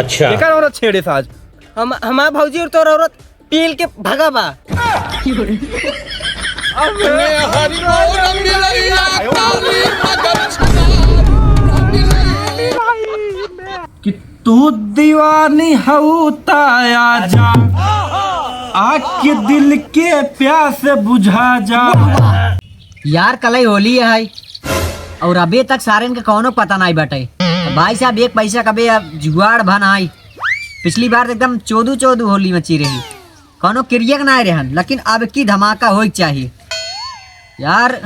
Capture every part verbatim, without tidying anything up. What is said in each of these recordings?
अच्छा। एकर औरत छेड़े साज। हम, हमार भौजी और तोर औरत पील के भगा बा। कि तू दीवानी हऊ त आजा, आके दिल के प्यास बुझा जा। यार, कलई होली है और अबे तक सारेन के कौनो पता नाई बाटे। भाई साहब, एक पैसा कबे अब जुगाड़ भा नाई। पिछली बार तो एकदम चोदू चोदू होली मची रही, कौनो किरियक नाई रहन, लेकिन अब की धमाका होई के चाही यार।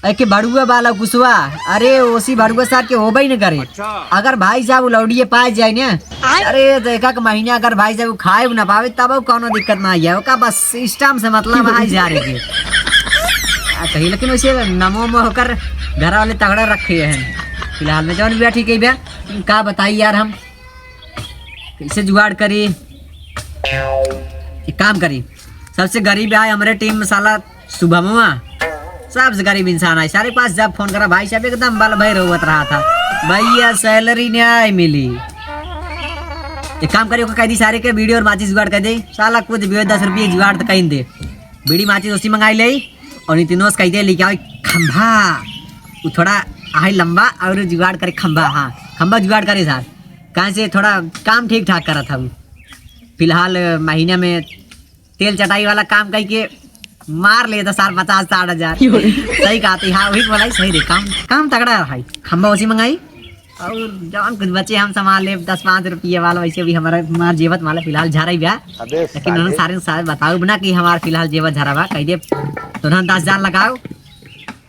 एके भड़ुआ बाला कुसुआ, अरे ओसी भड़ुआ सार के होबे ही न करे। अच्छा। अगर भाई साहब उ लौड़िए पाए जाए ने, अरे तो एक एक महीना अगर भाई साहब उ खाए न पावे तब उ कौनो दिक्कत ना है, ओका बस सिस्टम से मतलब है जा रहे के। आ, कही लेकिन वैसे नमो में होकर घर वाले तगड़ा रखे हैं फिलहाल में, जौन भी ठीक है भैया। का बताई यार, हम कैसे जुगाड़ करी? एक काम करी, सबसे गरीब है हमारे टीम में साला शुभमवा, सबसे गरीब इंसान है। सारे पास जब फोन करा, भाई साहब एकदम बल भय रोवत रहा था, भैया सैलरी नहीं मिली। एक काम करी, ओका कह दी सारे के बीड़ी और माचिस जुगाड़ कर दे, साला कुछ भी हो, दस रुपये जुगाड़ तो कहीं दे। बीड़ी माचिस उसी मंगाई ले और नितिनोस कह दे लेके आओ खंभा, वो थोड़ा आहे लंबा और जुगाड़ करे खंभा। हाँ, खंभा जुगाड़ करे सार, कहाँ से थोड़ा काम ठीक ठाक करा था वो। फिलहाल महीना में तेल चटाई वाला काम कई के मार लेता सार पचास साठ हजार। सही कहती, हाँ वही बोला, सही रे, काम काम तगड़ा है। खंबा उसी मंगाई और जौन कुछ बचे हम संभाल लेब, दस पाँच रुपये वाला, वैसे भी हमारा हमार जेबत वाला फिलहाल झरा ही बा। अबे लेकिन उन्होंने सारे। सारे सारे बताओ ना कि हमार फिलहाल जेबत झरा बा, कह दे तो उन्होंने दस हजार लगाओ,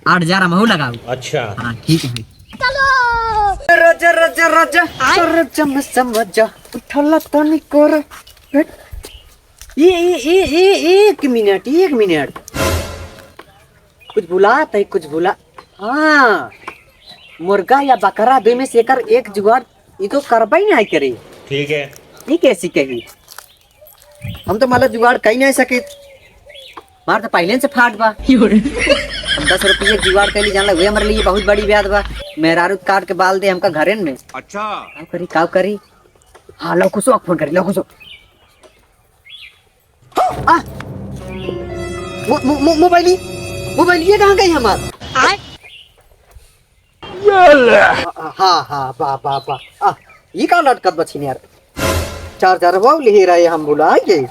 आठ हजार हमहू लगाओ। अच्छा। हाँ ठीक है। चलो। राजा राजा राजा, आय। राजा में समझ जा, उठला तनी कोरा। हट। ए, ए, ए, ए, एक मिनट, एक मिनट। कुछ भुला तई, कुछ भुला। हाँ, मुर्गा या बकरा, दुई में से एकर एक जुगाड़, ई तो करबई नाहीं करी। ठीक है। ई कैसी कही? हम तो मतलब जुगाड़ कई नाहीं सकित। मार तो पहले से फाट बा। हम दस रुपये जुगाड़ कइली, जान ला, वे हमरे लिए बहुत बड़ी ब्याद बा। मेहरारू काट के बाल दे हमका घरेन में। अच्छा। काव करी, काव करी? हाँ, लौकुसो फोन करी, लौकुसो। आ! मो-, मो-, मो-, मोबाइली, मोबाइल ये कहाँ गई हमार? आय? ये ले। आ, आ, हाँ, हाँ, बा, बा, बा। आ, ये का लटकत बा छिन यार? चार्जर वो ले रहे हम भुला गए।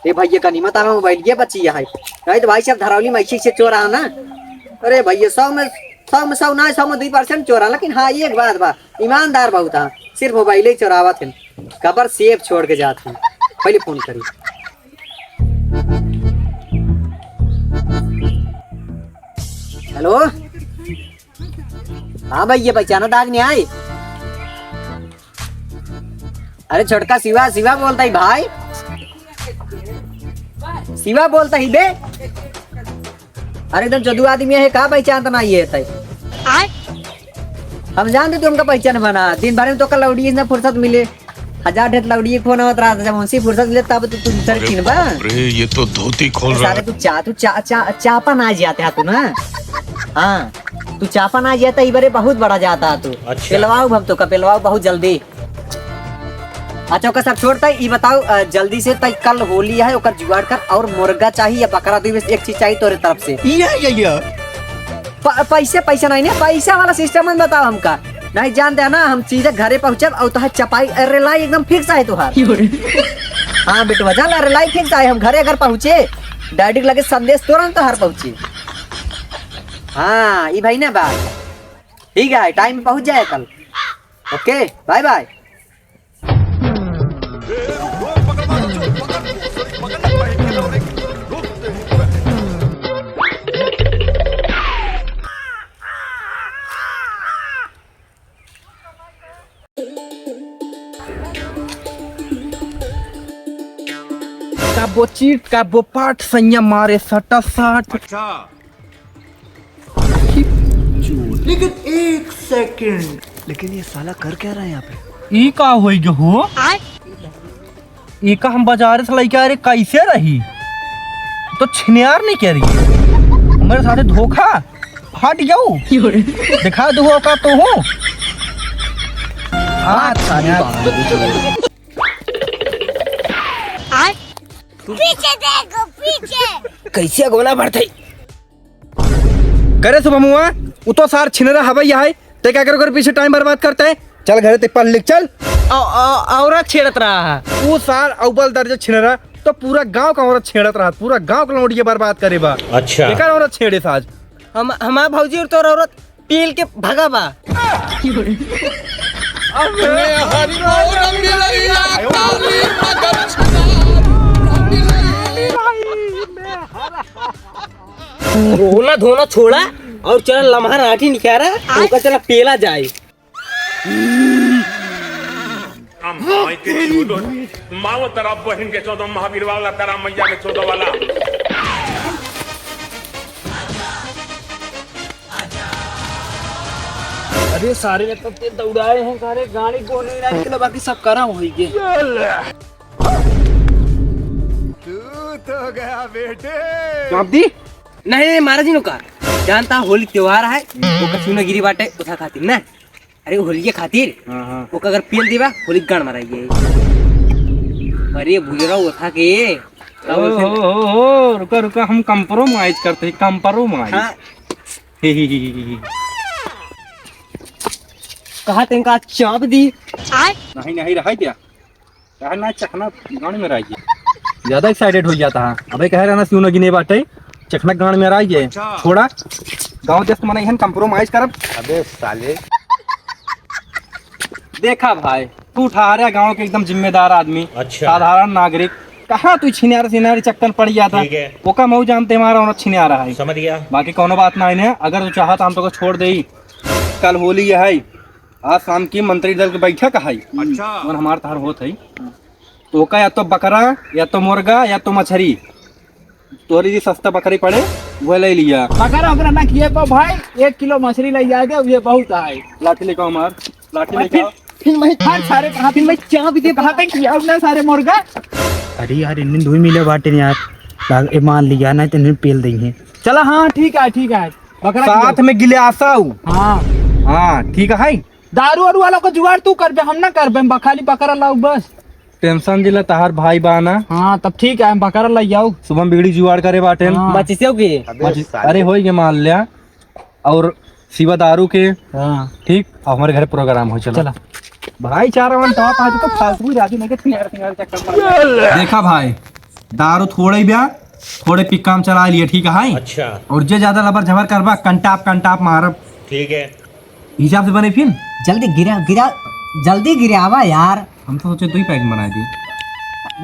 ए भैया, कनी मत आवे मोबाइल, ये बची है। नहीं तो भाई साहब धरौली में ऐसे, ऐसे चोर आ ना। अरे भैया, सौ में, सौ में सौ ना, सौ में दुई परसेंट चोर आ, लेकिन हाँ, एक बात बा, ईमानदार बहुत है, सिर्फ मोबाइल ही चोरावत है। कबर सेफ छोड़ के जात हैं। पहले फोन करी। हेलो, हाँ भैया, पहचाना दाग नहीं आई? अरे छोटका शिवा, शिवा बोलता ही भाई, शिवा बोलता ही बे। अरे एकदम जदू आदमी है, का पहचानत ना ये तै? आय? हम जानते तू हमका पहचान बना, दिन भर में तो कल लौड़ी ना फुर्सत मिले, हजार ढेर लौड़ी फोन आवत रहा था, जब उनसे फुर्सत मिले तब तो तू दूसरे अरे चिन्हबा। बाप रे, ये तो धोती खोल अरे रहा सारे है। तू चा-, तू चा-, चा-, चापा ना जाते हा तू ना। हाँ, तू चापा ना जाता, ई बारे बहुत बड़ा जाता हा तू। अच्छा। पेलवाऊ हम तो का, पेलवाऊ बहुत जल्दी। अच्छा, ओकर सब छोड़, तै ई बताओ, अ, जल्दी से तै कल होली है, ओकर जुगाड़ कर, और मुर्गा चाहिए या बकरा, दुई में से एक चीज चाहिए तोरे तरफ से। ये, ये, ये। प-, पैसे, पैसा नहीं ने, पैसा वाला सिस्टम मत बताओ हमका। नहीं जानते हैं ना, हम सीधे घरे पहुँचब और तोहार चपाई, अ, रेलाई एकदम फिक्स है तोहार। हाँ बेटवा, जान ला, रेलाई फिक्स है, हम घरे अगर पहुँचे, डैडी के लगे संदेश तुरंत तोहार पहुँचे। हाँ, ई भाई ना बात। ठीक है, टाइम पे पहुँच जाए कल। Okay, bye bye. काबो चीट, काबो पाट, सैया मारे सटा साट। अच्छा। लेकिन एक सेकंड, लेकिन ये साला कर क्या रहा है यहाँ पे? ई का होई गे हो? ई का हम बाजार से लेके आ रहे, कैसे रही? तो छिनियार नहीं कह रही, हमारे साथे धोखा, फाट जाऊ। दिखा दो का तो हो। पीछे देखो, पीछे। कैसे गोला बढ़ते? करे सुबह मुआ, उ तो सार छिनरा हवै है, ते का करे ओकर पीछे टाइम बर्बाद करते हैं? चल घरे ते पढ़ लिख चल। औ-, औ-, औरत छेड़त रहा है। उ सार अव्वल दर्जा छिनरा, तो पूरा गांव का औरत छेड़त रहा, पूरा गांव का लौंडिया बर्बाद करे बा। अच्छा। बेकार औरत छेड़े साज। हम, हमार भौजी और तोर औरत पेल के भगा बा। अबे हरी बोल मिलैया, काली मगर छनार। रोना धोना छोड़ा और चला लम्हा राठी निकारा, ओका चला पेला जाए। हम माई के चोदो, माँ वो तेरा बहन के चोदो, महावीर वाला तेरा मैया के चोदो वाला। अरे सारे ने तो ते दौड़ाए हैं, सारे गाड़ी को नहीं ना निकला, बाकी सब करम होई गे। तू तो गया बेटे। जवाब दी? नहीं, नहीं, महाराज जी नु का जानता, होली त्योहार है, वो कछुना गिरी बाटे, उठा खातिर ना। अरे होलिये खातिर? हाँ, हाँ। ओका अगर पेल देबा, होली गाड़ मराइए। अरे भूल रहा वो था के। ओ, हो, हो, हो, रुका, रुका, हम compromise करते हैं, compromise। हाँ। ही, ही, ही, ही, ही। कहा तेंका चाप दी। नहीं, नहीं, रहा क्या? कहा ना चखना गांड में रहिए। ज्यादा excited हो जाता है। अबे कह रहा ना सुनो गिने बाटे, चखना गांड में रहिए। अच्छा। छोड़ा, गांव देश के मनई हन, compromise करब। अबे साले। देखा भाई, तू ठहरा गांव के एकदम जिम्मेदार आदमी, अच्छा। साधारण नागरिक, कहाँ तू छिनार सिनार चक्कर पड़ जाता? ठीक है। ओका मऊ जानते हमारा औरत छिनारा है। समझ गया। बाकी कौनो बात ना है, अगर तू चाहत हम तो छोड़ दे। कल होली है, आज शाम की मंत्री दल के बैठक है। अच्छा। जौन हमार तहार होत है। तो ओका या तो बकरा, या तो मुर्गा, या तो मछरी। तोरी जी सस्ता बकरी पड़े, वो ले लिया। बकरा ओकरा ना खिए पा भाई, एक किलो मछरी ले जाके, ये बहुत है। लाठी लेके आओ हमार, लाठी लेके आओ। फिर मैं खान सारे कहाँ, फिर मैं क्या भी दे कहाँ पे खियाऊँ ना सारे मुर्गा। अरे यार, इन्हें दो ही मिले बाटे यार। लाग-, ए, मान लिया, नहीं तो इन्हें पेल देंगे। चला, हाँ, ठीक है, ठीक है। बकरा साथ खियाओ। में गिलासा हो। हाँ। हाँ, ठीक है। दारू वारू वाला को जुगाड़ तू करबे, हम ना करबे, हम खाली बकरा लाऊ बस। Tension जिला तहार भाई बा ना। हाँ, तब ठीक है, हम बकरा लाई जाऊ। सुबह बीड़ी जुगाड़ करे बाटेन। हाँ। माचिस हो की? अबे माचिस, साले। अरे होई के मान लिया। और सिवा दारू के। हाँ। ठीक, अब हमारे घर program हो, चला। चला। भाईचारा वन top आज तो फालतू ही राजू नहीं के सिंगार सिंगार चक्कर मार। देखा भाई, दारू थोड़े ही ब्या, थोड़े पी काम चला लिए, ठीक है? अच्छा। और जे ज्यादा लबर झबर करबा, कंटाप कंटाप मारब। ठीक है। हिसाब से बने फिन। जल्दी गिरा, गिरा, जल्दी गिरावा यार। हम तो सोचे दो ही pack बना दिए।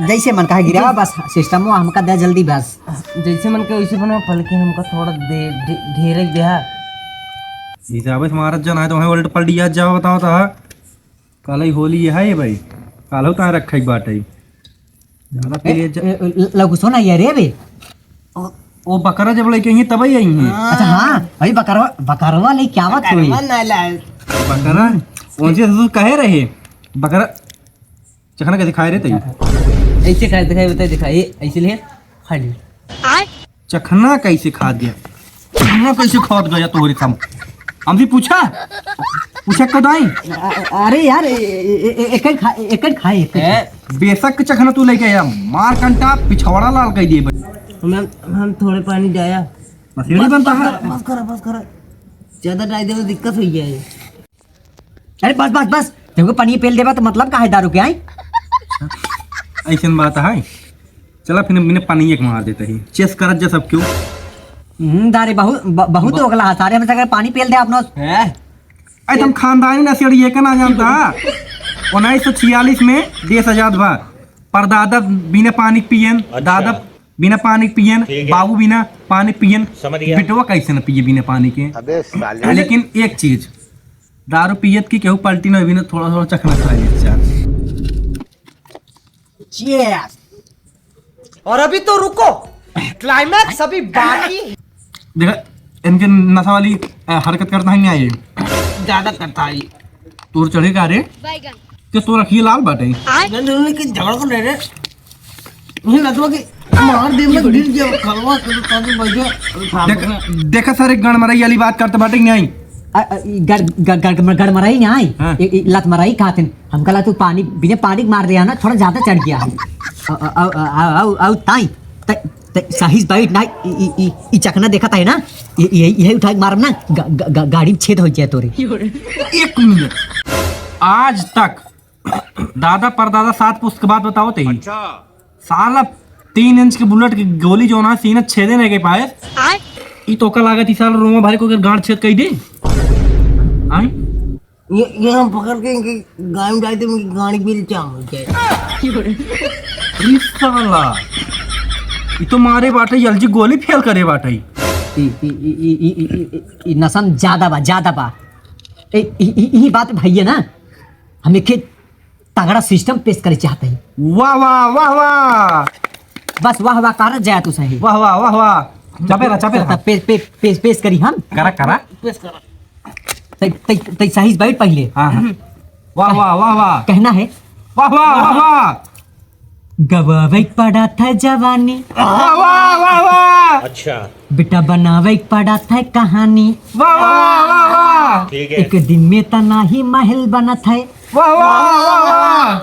जैसे मन कहा गिरावा, बस system वो हमका दे जल्दी बस। जैसे मन के वैसे बना, बल्कि हमका थोड़ा दे, ढे-, ढेरे दे। हिसाब से मारत जाना है तो वहीं उलट पलट याद जाओ, बताओ तो। हाँ। काल ही होली है ये भाई, काल हो कहाँ रखा ही बात है। ज्यादा ए, पी लिया जा- ए, ल-, लघु सोना ये रे बे। ओ, ओ बकरा जब लेके आई हैं, तब ही आई हैं। अच्छा, हाँ, भाई बकरवा, बकरवा ले क्या बात हुई? बकरवा ना लाए। बकरा? उनसे तू कहे रहे, बकरा चखना कैसे खाए रे तई? ऐसे खाए, दिखाई, बताए, दिखाई, ऐसे लिए, खा लिए। चखना कैसे खा दिया? चखना कैसे खात गया तोहरे सामने? हमसे पूछा? पूछा कदाई? अ-, अरे यार, ए-, ए-, ए-, एक खा-, एक खाए, एक। ए, बेशक चखना तू लेके आया, मार कंटा पिछवाड़ा लाल कर दिए भाई। हम, हम थोड़े पानी जाया। बस यही बनता है। बस करा, बस करा। ज्यादा डाल दे तो दिक्कत हो जाए। अरे बस, बस, बस। देखो पानी पेल देबा तो मतलब का है दारू के, आई? ऐसन बात है। चला फिर बिना पानी एक मार देते ही। Chase करत जा सब क्यों? हम्म, दारे बहुत, ब-, बहुत ब- हो गला है। सारे में से अगर पानी पेल दे अपनो। हैं? अरे तुम खानदानी नशेड़ी ये का ना जानता? उन्नीस सौ छियालीस में देश आजाद बा। परदादा बिना पानी पियन, अच्छा। दादा बिना पानी पियन, ठीक है। बाबू बिना पानी पियन। समझ गया। बेटवा कैसे न पिए बिना पानी के? अबे साले। लेकिन एक चीज, दारू पियत की केहू पलटी ना, बिना थोड़ा थोड़ा चखना खा ले चार। Cheers। और अभी तो रुको, climax अभी बाकी। देखा, इनके नशा वाली, अ, हरकत करता है, नहीं आए। ज्यादा करता है। तोर चढ़े का रे? बैगन। के तोर अखिए लाल बाटे? गंदे होने की झगड़ा को ले रे। ये लतवा के मार दे, मैं गिर गया, कलवा के तो ताकि बच गया। देख, देखा सारे गणमरई वाली बात करते बाटे कि नहीं? अ, अ, ई गड़-, ग-, गड़-, गड़मड़ाई ना आई। हाँ। ई, ई लत मराई खातिन। हमका ला तू पानी, बिना पानी के मार दिया ना, थोड़ा ज्यादा चढ़ गया है। अ, अ, अ, अ, अ, अ, ताई, त-, त-, सही से बैठ ना, ई, ई, ई, ई चखना देखत है ना, ई, ई, यही उठा के मारब ना, ग-, ग-, ग-, गाड़ी में छेद हो जाए तोरे। एक मिनट, आज तक दादा परदादा सात पुस्त के बात बताओ ते ही। अच्छा। साला तीन इंच के बुलेट के गोली जो ना सीना छेदे नहीं के पाए। आय। ई तो का लागत ई साला रोमा भाई को अगर गांड छेद कई दे। आय। ये, ये हम पकड़ के इनकी गांड डालते, इनकी गांड बिल चाम हो जाए। ई साला, ई तो मारे बाटे, एलजी गोली फेल करे बाटे। ई, ई, ई नसम ज्यादा बा, ज्यादा बा। ए, ई, ई, ई बात भैया ना, हम एक तगड़ा सिस्टम पेश करे चाहते हैं। वाह, वाह, वाह, वाह। बस वाह, वाह, करत जाए तू सही। वाह, वाह, वाह, वाह। चपे रहा, चपे रहा। तब पेश, पेश, पेश, पेश करी हम। करा, करा। पेश करा। तै, तै, तै सही से बैठ पहिले। हाँ, हाँ। वाह, वाह, वाह, वाह। कहना है। वाह, वाह, वाह, वाह। गवावे पड़ा था जवानी। वाह, वाह, वाह, वाह। अच्छा। बेटा बनावे पड़ा था कहानी। वाह, वाह, वाह, वाह। ठीक है। एक दिन में तना ही महल बनत है। वाह, वाह, वाह, वाह।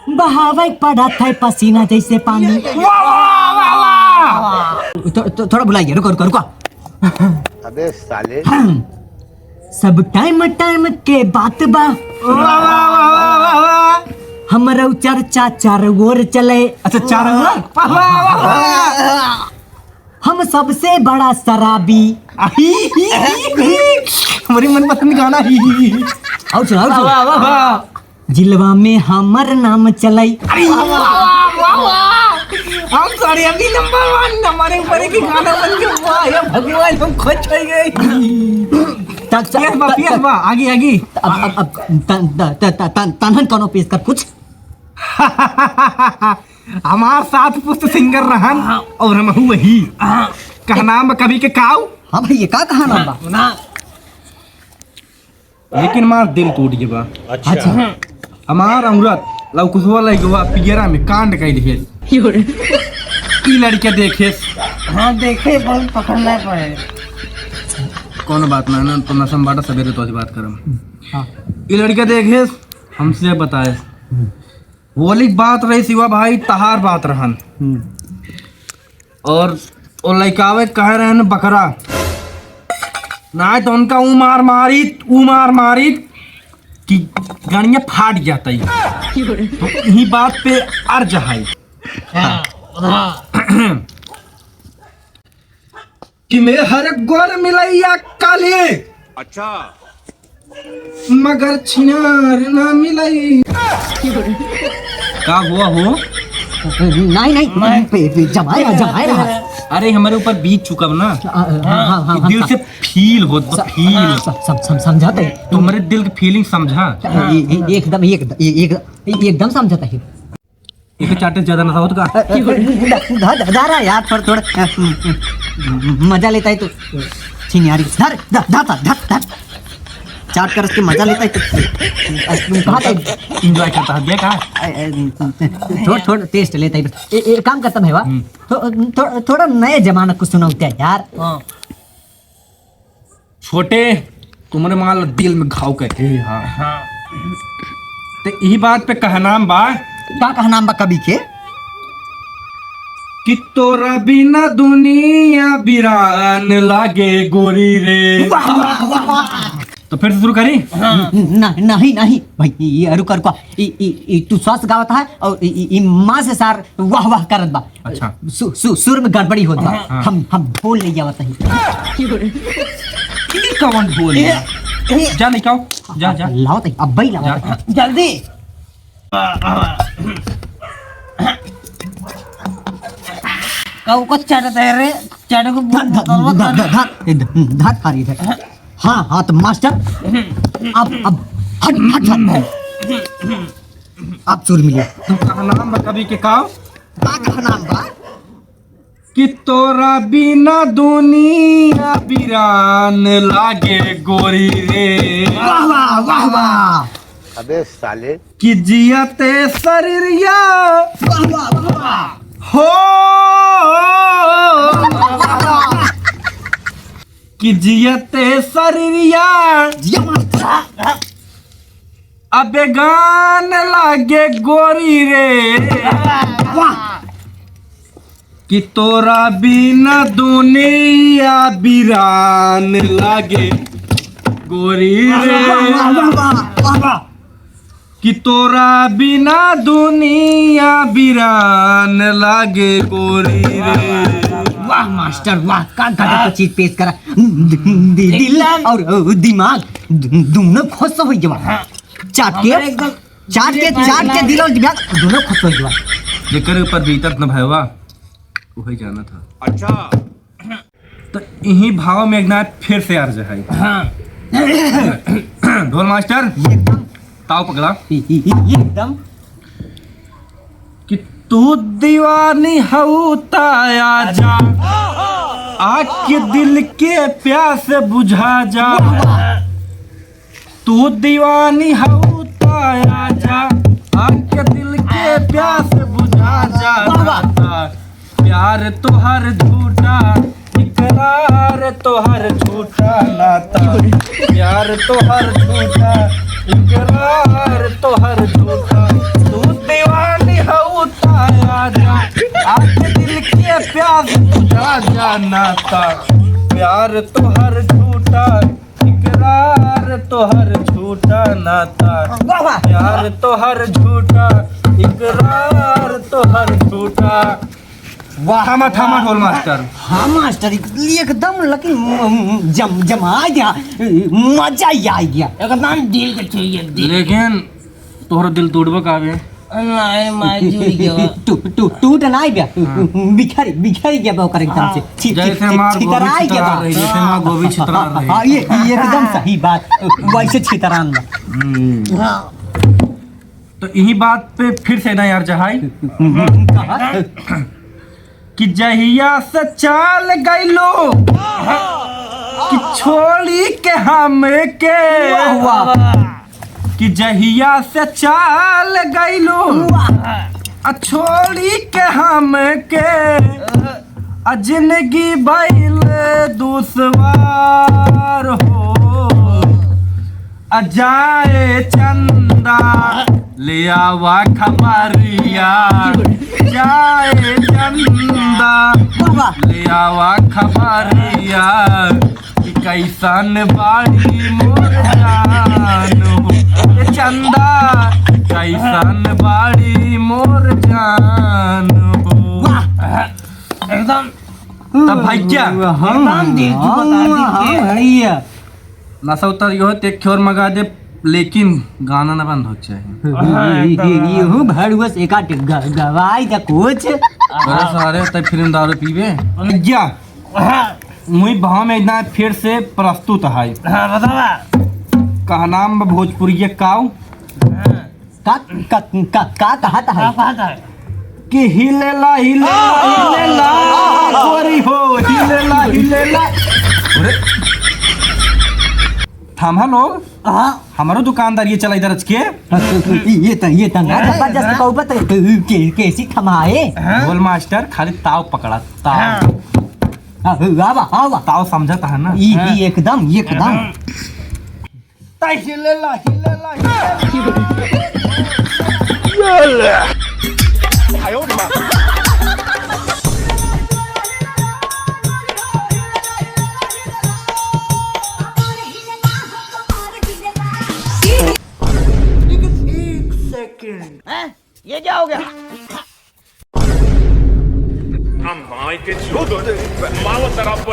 बहावे पड़ा था पसीना जैसे पानी। वाह, वाह, वाह, वाह। तो, तो, थोड़ा भुलाइए, रुको, रुको, रुको। अबे साले। सब टाइम टाइम के बात बा। वाह, वाह, वाह, वाह, वाह, वाह। हमरो चर्चा चारों ओर चले। अच्छा, चारों ओर? वाह, वाह, वाह, वाह। हम सबसे बड़ा शराबी। आही, ही, ही, ही। हमारी मनपसंद गाना ही, ही, ही। आओ सुनाओ, वाह, सुनाओ। वाह, वाह, वाह। जिलवा में हमर नाम चलाई। अरे वाह, वाह, वाह, वाह। हम सारे अभी नंबर वन, हमारे ऊपर एक ही गाना बन गया। वाह, या भगवान, हम खुश हो गए। त-, त-, पियस बा, त-, पियस त-, बा, आगे, आगे। अब, अब, अब, तन-, त-, त-, त-, तन-, तनहन कौनो पेश कर कुछ। हमार सात पुस्त सिंगर रहन हाँ। और हम हूँ वही। हाँ। कहनाम बा कवि के काऊ? हाँ भैया, का कहनाम बा? ना। लेकिन मार दिल टूट गया बा। अच्छा। अच्छा। हमार औरत लौकुसवा लइकवा पियरा में कांड कइल है। ई लड़के देखे। हाँ, देखे, बहुत पकड़ना पड़े। कौनो बात ना, ना, तो नसम बाटा, सवेरे तो बात करम। हाँ। ई लड़के देखे, हमसे बताए। हम्म। होली बात रही शिवा भाई, तहार बात रहन। हम्म। और वो लइकावे कहे रहन बकरा, ना तो उनका ऊ मार मारित, ऊ मार मारित कि गणिया फाट जाता ही। तो यही बात पे अर्ज है। हाँ, हाँ। कि मैं हर गोर मिलैया काली। अच्छा। मगर छिनार ना मिलई। का हुआ हो? नहीं, नहीं, पे, पे, जमाए रहा, जमाए रहा। अरे, हमारे ऊपर बीत चुका ना। हाँ, हाँ, हाँ, हाँ, दिल हाँ। से फील होत बा, स-, फील। स-, सम-, सम-, समझा तो। तुम्हारे दिल की फीलिंग समझा। ए-, ए-, एकदम, एकदम, ए-, एक-, एकदम समझा तो। इके चाटे से ज्यादा नशा होत का? अ, अ, ध-, ध-, ध-, धरा यार, थोड़ा, थोड़ा, अ, म-, म-, मजा लेता है तो। छीन यार, धर, धर, धर, धर, धर। चाट कर उसके मजा लेता है तो। अ, तुम कहाँ थे? Enjoy करता है, दिया कहाँ? अ, अ, थोड़ा, थोड़ा taste लेता है बस। ए, ए, काम करता है, वाह। हम्म। थो-, थो-, थोड़ा नए जमाना कुछ सुनाओ क्या यार? हाँ। छोटे, तुम्हारे माल दिल में घाव करके, हाँ। हाँ। तो यही बात पे कहनाम बा। का कहनाम बा कवि के? कि तोरा बिना दुनिया बिरान लागे गोरी रे। वाह, वाह, वाह, वाह। तो फिर से शुरू करी? हाँ। न-, नहीं, नहीं, भाई, ये रुका, रुका। ई, ई, ई, तू स्वस्थ गावत है और ई, ई, ई माँ से सार वाह, वाह करत बा। अच्छा। सु-, सु-, सुर में गड़बड़ी होत बा। हाँ। हम, हम ढोल ले आवत हई। ई कौन ढोल है? ए, ए। जा लेके आओ। जा, जा। लावत हई, अब्बई लावत हई। जा। जल्दी। का ऊपर चढ़त है रे? चढ़ को धर, धर, बोतलवा धर, धर। धर, धर, ए, धर, धर, धर इधर। हाँ, हाँ, तो मास्टर, अब, अब, हट, हट, हट, हट। अब सुर मिले। तो कहनाम बा कवि के काव? का कहनाम बा? कि तोरा बिना दुनिया बिरान लागे गोरी रे। वाह, वाह, वाह, वाह। अबे साले। कि जियते शरीरिया। वाह, वाह, वाह, वाह। हो। वाह, वाह। कि जियते शरीरिया जिया मास्टर। अबे गान लागे गोरी रे। वाह। कि तोरा बिना दुनिया बिरान लागे गोरी रे। वाह, वाह, वाह, वाह, वाह, वाह। कि तोरा बिना दुनिया बिरान लागे गोरी रे। वाह मास्टर वाह, का गजब का चीज पेश करा। दि-, दिल एकदम। और दिमाग दु-, दुनो खुश होइ गवा। हाँ। चाट के, हमरे एकदम चाट के, दिमाग चाट के ना। दिल और दिमाग दुनो खुश होइ गवा। जेकर ऊपर बीतत न भयवा, वही जानत ह। अच्छा। तो इही भाव में एक ना फिर से अर्ज है। हाँ। ढोल मास्टर, एकदम। ताव पकड़ा। इ-, इ-, इ-, एकदम। कि तू दीवानी हऊ ता आजा, आके दिल के प्यास बुझा जा। तू दीवानी हऊ ता आजा, आके दिल के प्यास बुझा जा। वाह, वाह। नाता प्यार तोहर झूठा, इकरार तोहर झूठा। नाता प्यार तोहर झूठा, इकरार तोहर झूठा। तू दीवानी हऊ ता आजा, आके दिल के प्यास बुझा जा। नाता प्यार तोहर झूठा, इकरार तोहर झूठा। नाता वाह, वाह। प्यार तोहर झूठा, इकरार तोहर झूठा। वाह। थामा, थामा, ढोल मास्टर। हाँ मास्टर, एकदम लेकिन जम-, जमा गया, मजा ही आ गया। एकदम दिल के छू गया, दिल। लेकिन तोहरा दिल टूटबो का बे? नहीं, माई जुड़ गया। टू-, टू-, टूट ना बे। हाँ। बिखर, बिखर गया बे ओकर एकदम से। हाँ। छी-, जैसे छी-, हमार गोभी छितराई गया छितरा बा। रही, जैसे हमार गोभी छितरा रही। हाँ, ये, ये एकदम सही बात। वैसे छितरान बा। हम्म। हाँ। तो इही बात पे फिर से ना यार जहाई। कहा? कि जहिया से चाल गइलो कि छोड़ी के हमके। वाह, वाह। कि जहिया से चाल गइलो वाह। आ छोड़ी के हमके, आ जिंदगी भइल दुश्वार हो। आ जाए चंदा ले आवा खबरिया, जाए चंदा वाह, वाह। ले आवा खबरिया कि कैसन बाड़ी मोर जान हो। ए चंदा, कैसन बाड़ी मोर जान हो। वाह। एकदम तब भैया। हम, एकदम दिल हम, चुकता दिल के। हम भैया। नशा उतर यो ते एक छोर मगा दे, लेकिन गाना ना बंद हो चाहे। हाँ, ये, ये, एकदम। ये हूँ भड़ुआ से एका ग-, गवाई दा कुछ। अरे सारे तब फिर दारू पीबे। भैया, हाँ। मुई भाव में इतना फिर से प्रस्तुत है। हाँ, बतावा। कहनाम बा भोजपुरिया काऊ। हाँ। का, का, का, का कहत है? का कहत है? कि हिलेला, हिलेला, हिलेला, गोरी हो, हिलेला, हिलेला। अरे, थामा लोग, हाँ। हमारो दुकानदार ये चला इधर अचके। ये त, ये त ना जबरदस्त कहू बा त के-, कैसी थमाए? हाँ। ढोल मास्टर, खाली ताव पकड़ा, ताव। हाँ। हाँ, आवा, आवा। ताव समझत है ना? ई, ई एकदम, एकदम। तै हिलेला, हिलेला, हिलेला। लेकिन एक सेकंड। हैं? ये क्या हो गया? हम भाई के छू दो, मावत तरफ